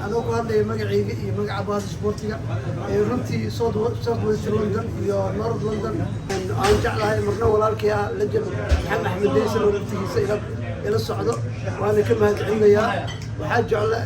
Anoo ku hadlaya magacayga iyo magaca bahda isboortiga ee runtii South West London iyo North London, aan jeclahay marna walaalkii ah, legend Maxamed Axmed Deysan, oo laftigiisa ila socdo, waana ka mahadcelinayaa. Waxaa jecla,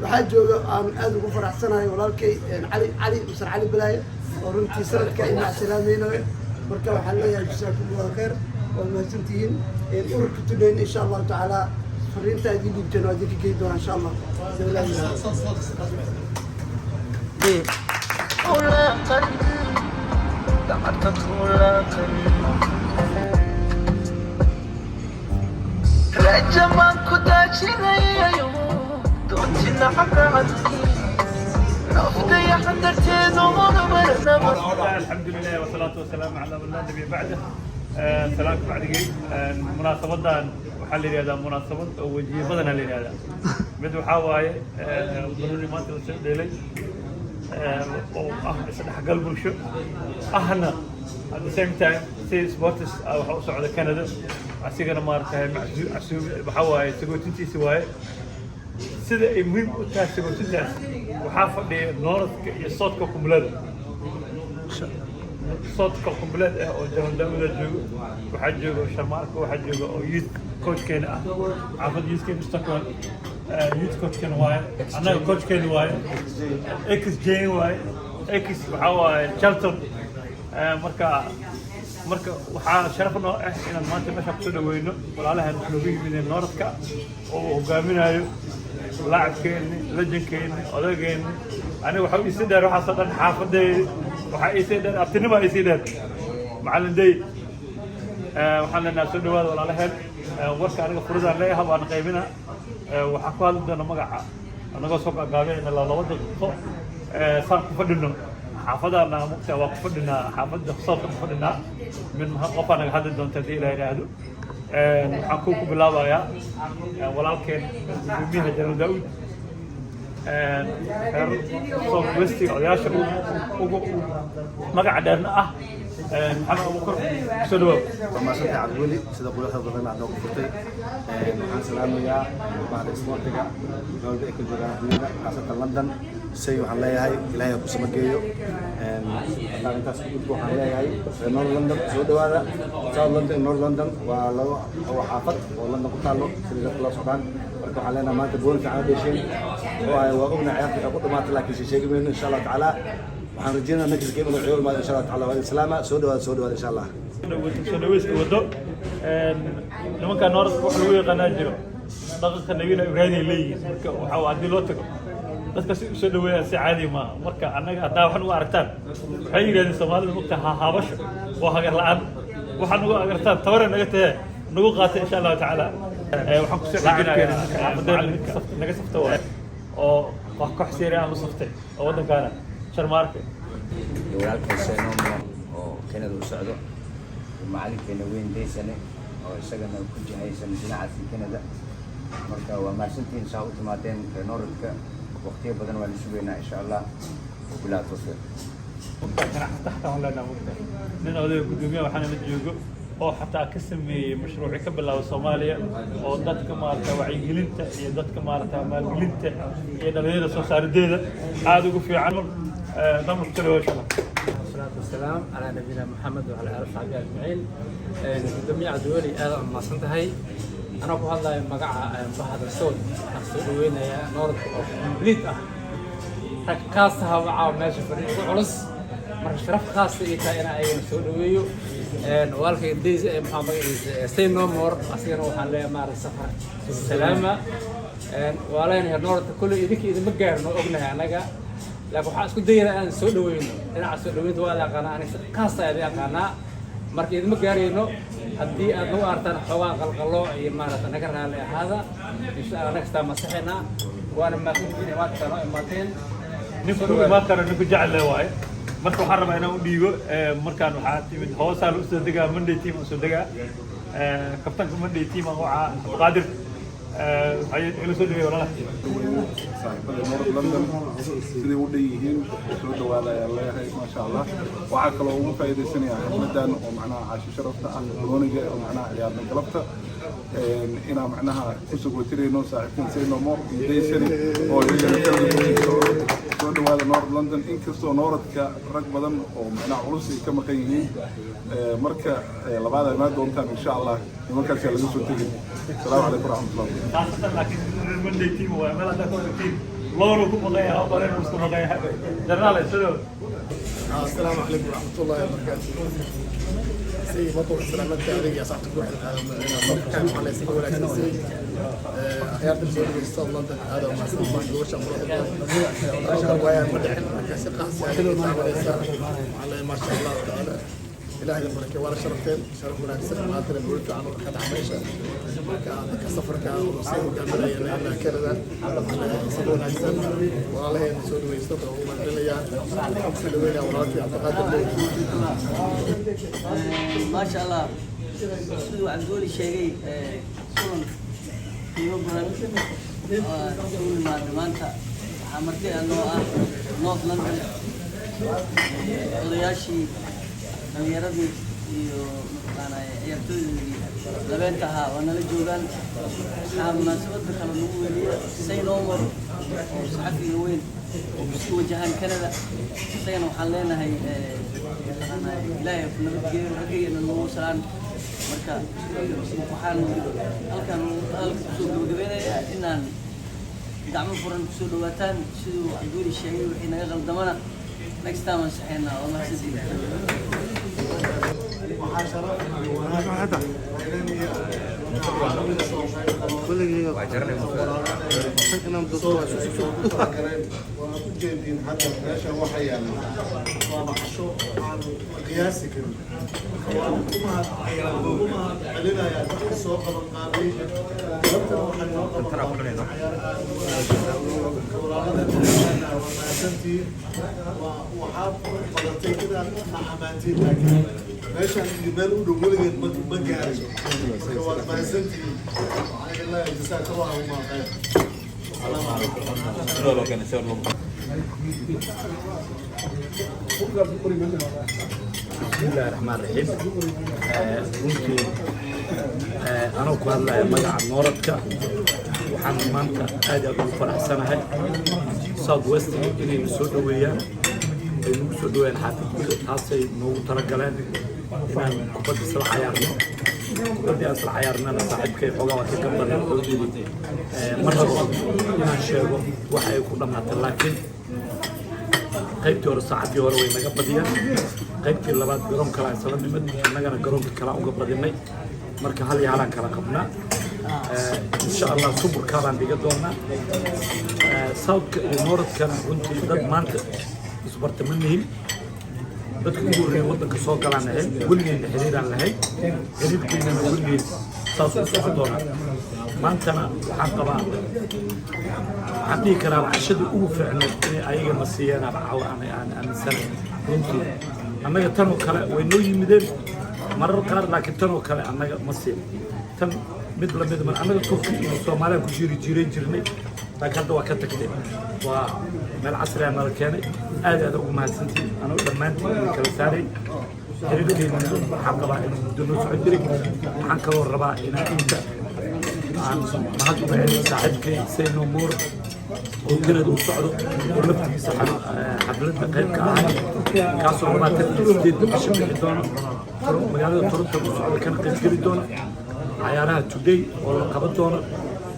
waxaa jooga, aan aad ugu faraxsanahay walaalkay Cali Cali Masar Cali Balaaye, oo runtii sanadka ay macsalaamaynayo. Marka waxaan leeyahay jasaakum Allahu khayr, waa mahadsantihiin. Ururka Tudhayn, insha Allahu tacaala, fariinta idin dhiibteen waa idinka geyi doonaa, insha Allah. Ulaaqan dacarta kuulaaqan rajamaan ku daajinayayo doontina cagacad nafdayaxan darteedu marnaba. الحمد لله والصلاة والسلام على من لا نبي بعده. Salaamka bacdigay, munaasabadan waxaa la yidhahdaa munaasabad oo wejiye badana la yidhahdaa. Mid waxaa waaye banooni maanta la soo dheelay oo ah isdhexgal bulsho ahna, at the same time si sports ah waxa u socda Canada, asigana maaragtay macsuum waxaa waaye, sagootintiisi waaye. Sida ay muhiim u tahay sagootintaas, waxaa fadhiya Northka iyo Southka kumulada, Southka complete ah oo Jamal Daawuda joogo, waxaa jooga Sharmaarka, waxaa jooga oo youth coachkeena ah, xaafad youthkeena Stockholm youth coachkeena waaye, annaga coachkeena waaye, ex Jane waaye, ex waxaa waaye Charlton. Marka waxaa sharaf noo ah inaan maanta meesha kusoo dhaweyno walaalahan wax noogu yimideen Northka oo uu hogaaminayo laacibkeenni, legendkeenni, odageenni. Aniga waxaa iisii dheer waxaasoo dhan xaafadeydi, waxaa iisii dheer abtinima iisii dheer, macallin Dey. Waxaan leenahay soo dhawaada walaalaheen. Warka aniga furidaan leeyahay, waana qaybina. Waxaan ku hadli doona magaca anagoo soo gaagaabinayna 2 daqiiqo. Saan ku fadhino xaafadaana mugta waa ku fadhinaa, xaafadda Southka ku fadhinaa. Mid qofaa naga hadli doonta haddii Ilaa yidhaahdo. Waxaan ku bilaabayaa walaalkeen gudoomiyaha General Daauud, reer South Westiga, odayaasha ugu magaca dheerna ah, Maxamed Abuukar, kusoo dhawaaw. Waa mahadsantahay Cabdiweli, sida quruxda badan aad noogu furtay. Waxaan salaamayaa bahda isboortiga meel walba ay ka joogaan adduunyada, khaasatan London. Say waxaan leeyahay Ilaahay ha ku samageeyo. Haddaan intaas ku gudbo, waxaan leeyahay reer North London soo dhawaada. South London iyo North London waa labo oo xaafad oo London ku taallo, sida dadka loo socdaan. Marka waxaan leenahay maanta gool fiican u dheesheen oo ay waa ognahay ciyaarta waxay ku dhamaatay, laakiin sheegi mayno. Insha Allahu tacaala waxaan rajeynayaa next game inuu ciyaar imaado, insha Allah tacaala. Waa salaama, soo dhawaada, soo dhawaada, insha Allah. Soo dhaweyska wado nimanka Northka wax lagu yaqaanaa jiro, dhaqanka Nabiyuna Ibraahim ay leeyihiin. Marka waxa haddii loo tago dadka si usoo dhaweeyaan si caadi maaha. Marka annaga haddaa wax nagu aragtaan, waxay yidhahdeen Soomaalida mugta hahaabasho waa hagar la-aan. Waxaa nagu agartaan tabare naga tahe nagu qaatay, insha Allahu tacaala. Waxaan kusoo xijinayaa xaafadeena naga safta waaye oo koox serie aan u saftay oo waddankaana, Sharmaarke. Iyo walaalkay Senomo oo Canada u socdo, iyo macalinkeena weyn Daysane oo isagana ku jihaysan dhinacaasi Canada. Marka waa mahadsantihiin saa u timaadeen reer Northka. Waqtiyo badan waan sugaynaa, insha Allah. Wabillahi tawfiiq. Ganacsataxta aan leenahay mugta nin odayga guddoomiyaha waxaana la joogo oo xataa ka sameeyey mashruuci ka bilaaba Soomaaliya oo dadka maarata wacyigelinta iyo dadka maarata maalgelinta iyo dhalinyarada soo saarideeda aada ugu fiican. Damar kusoo dhawo, insha Allah. والصلاة والسلام على نبينا محمد وعلى آله وصحبه أجمعين. Gudoomiye Cabdiweli, aad u mahadsan tahay. Anoo ku hadlaya magaca bahda South, waxaan soo dhaweynayaa Northka oo complete ah, rag khaas ah waxaa meesha fadhiya ugu culus. Marka sharaf khaas ii tahay inaan ayagana soo dhaweeyo. Walaalkay Days, maxaa magaciisa, Say No More, asigana waxaan leeyahay maarata safar salaama. Waa leenahay Northka kolley idinka idinma gaarno, ognahay annaga, laakiin waxaan isku dayaynaa inaan soo dhaweyno. Dhinaca soo dhaweynta waa la aqaanaa, aniga si khaas ayaa idin aqaanaa. Marka idinma gaarayno, haddii aad nagu artaan xoogaa qalqalo iyo maarata naga raalli ahaada. Insha Allah next time masaxaynaa. Waana mahadsantihiin imaadka noo imaateen. Ninku ku imaan karo ninku jecel le waaye. Marka waxaan rabaa inaan u dhiibo. Markaan waxaa timid hoosaa lagu soo degaa, Monday team aan soo degaa, kabtanka Monday team aan wacaa, Cabdiqaadir. Waxaa ila soo dhigay walaalaha. Saaxiibada North London siday u dhan yihiin, soo dhawaada ayaan leeyahay. Maasha Allah, waxaa kaloo ugu faa'iidaysanayaa xafladan oo macnaha caashi sharafta ah, banooniga oo macnaha ciyaarnay galabta, inaan macnaha ku sagootirayno saaxiibkan Say No More iyo Daysani oo iyagana Canada ku soo. Soo dhawaada North London. Inkastoo Northka rag badan oo macnaha culus ay ka maqan yihiin, marka labaad ay imaan doontaan insha Allah, nimankaas yaa laga soo tegin. Asalaamu calaykum waraxmatullah. Khaasatan laakiin reer Monday team waa meel haddaa ku aragtiin loonu ku maqan yahay oo baleen isku maqan yahay jenaraal sidoo. السلام عليكم ورحمة الله وبركاته. سي بطل سلامتك عليك يا صاحبتك واحد على سي ولا سي خيارة soo dhageysta London aad u mahadsan gabasha quruxda badan waaya ma dhicin. Marka si qaas ah ayay taabanaysaa على ما شاء الله تعالى. Ilaahay barake, waana sharafteen, sharaf wanaagsan. Maantana guul fiican oo ka dhaca meesha. Marka dadka safarka oo sii hogaaminaya ilaa Canada, safar wanaagsan. Walaalaheen soo dhaweysto oo u mahadcelinayaan. Waxaan kusoo dhaweynaya walaalkii Cabdiqaadir Ley. Maasha Allah, siduu Cabdiweli sheegay, kulan qiimo badan oo isugu nimaadnay maanta. Waxaa marti ah noo ah North London, odayaashii, dhalinyaradii iyo mataqaanaa ciyaartooydii labeenta ahaa waa nala joogaan. Waxaa munaasabada kale nagu weliya Say No More oo saxafiga weyn oo kusii wajahaan Canada. Isagana waxaan leenahay, mataqaanaa, Ilaahay ku nabadgeeyo, raggeena noogu salaan. Marka waxaan halkan hadalka kusoo gabagabeynayaa inaan gacmo furan kusoo dhawaataan. Siduu Cabdiweli sheegay, wixii naga qaldamana next time aan saxeynaa. Waa mahadsantihiin. Waxaa sharaf iyo wanaag waa u jeediin. Hadda meesha waxa yaalla waaba casho aan la qiyaasi karin. Marka waan ku mahad celinayaa dadka soo qaban qaabay. Galabtana waxay noo qaban qaabay cayaar aad u wanaagsan. Walaalada waa mahadsantihiin. Waxaad badatay inaad na amaantiin, laakiin meeshaan iyo meel u dhow weligeed ma gaarin. Marka waad mahadsantihiin. Waxaan idin leeyahay jazaaka Allahu ma khayr. Asalaamu calaykum. بسم الله الرحمن الرحيم. Runtii anoo ku hadlaya magaca Northka, waxaan maanta aad aad ugu faraxsanahay South West inayna soo dhoweeyaan, ay nagu soo dhoweeyaan xaafadkooda. Taasay noogu talagaleen inaan kubadda isla cayaarno. Kubaddii aan isla cayaarnana, saaxiibkay xoogaa waa ka gambanay. Wuxuu yidhi ma rabo inaan sheego waxa ay ku dhammaatay, laakiin qaybtii hore, saacaddii hore way naga badiyeen. Qaybtii labaad garoon kale aan isla nimid, annagana garoonka kale aan uga badinay. Marka hal iyo halaan kala qabnaa. Insha Allah suburkaa baan dhiga doonaa. Southka iyo Northkana runtii dad maanta isbarta ma nihin. Dadka ugu horreeya waddanka soo galaan ahayn, weligeenna xiriiraan lahayn, xiriirkeennana weligeen saas u socon doonaa. Maantana waxaan qabaa, waxaan dhihi karaa cashadii ugu fiicneed inay ayagana siiyeen caawa aan aaminsanahay. Runtii annaga tanoo kale way noo yimideen marar qaar, laakiin tanoo kale annaga ma siin. Tan mid lamid ma annaga Turki iyo Soomaaliya ku jiri jiray jirnay, laakiin hadda waa ka tagtay, waa meel casri ah nala keenay. Aad aad ugu mahadsantihiin. Anoo dhammaantiin idin kala saaray, xiriirkeena waxaan qabaa inuu muddo noo socon jiray. Waxaan kaloo rabaa inaan inta aan mahad uga celiyo saaxiibkay Say No More oo Canada u socdo, oo laftigiisa xafladda qayb ka ahay, kaasoo 28-da bisha bixi doono magaalada Toronto u socdo, kana qayb geli doono cayaaraha today oo la qaban doono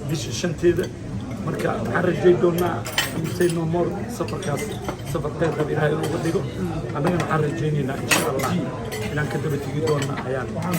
bisha 5-teeda. Marka waxaan rajay doonaa in Say No More safarkaas safar khayr qab Ilaahay uga dhigo. Annagana waxaan rajaynaynaa insha Allah inaan ka daba tegi doona ayaan aan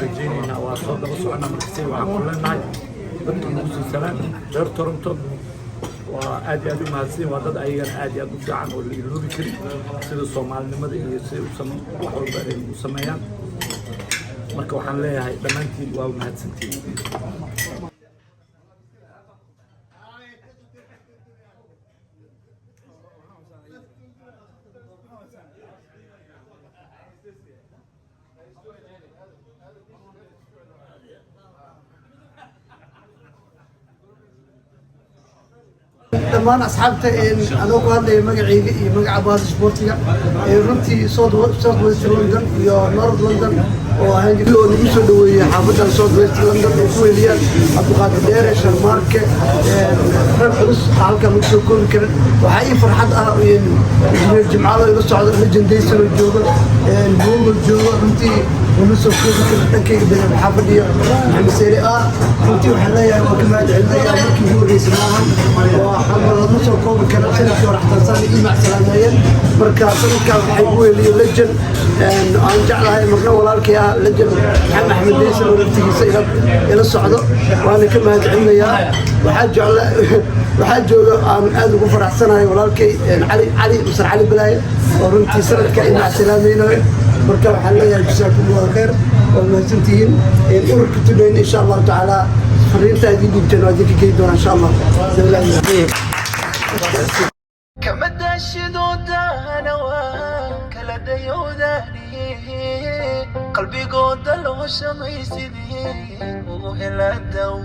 rajaynaynaa. Waa soo daba soconaa. Marka say waxaan ku leenahay dadka nagu sii salaan reer Toronto waa aad iyo aad u mahadsan. Waa dad ayagana aad iyo aad u fiican oo la iloobi karin, sida Soomaalinimada iyo sida wax walba ay u sameeyaan. Marka waxaan leeyahay dhammaantiin waa mahadsantihiin. Dhammaan asxaabta, anoo ku hadlaya magacayga iyo magaca bahda isboortiga, runtii South West London iyo North London oo ahaan jiray oo nagu soo dhaweeyey xaafadan South West London oo ku weeliyaan Cabdiqaadir Dheere, Sharmaarke, rag culus halkan lagu soo koobi karin. Waxaa ii farxad ah Injineer Jimcaalo ila socdo, Legend Dayson oo joogo, Buumo joogo, runtii lama soo koobi karin. Dhankayga bidix waxaa fadhiya Maxamed Seeri ah. Runtii waxaan leeyahay waa ka mahad celinaya. Markii ugu horreysay maahan, waxaan lama soo koobi karo. Sanadkii hore xataa saan ii macsalaameeyeen. Marka sanadkan waxay u weeliyeen legend aan jeclahay, marna walaalkii ah, legend Maxamed Axmed Daysan oo laftigiisa ila socdo, waana ka mahad celinayaa. Waxaa jecla, waxaa jooga aan aad ugu faraxsanahay walaalkay Cali Cali Masar Cali Balaaye oo runtii sanadka i macsalaamaynayo. Marka waxaan leeyahay jasaakum Allahu khayr, waa mahadsantihiin. Ururka Tudhayn, insha Allahu tacaala, fariinta idin dhiibteen waa idinka geyi doonaa, insha Allah. Kama daashidoodaana waa kala dayowdaani, qalbigooda loo shamay sidii ugu helaa dawo.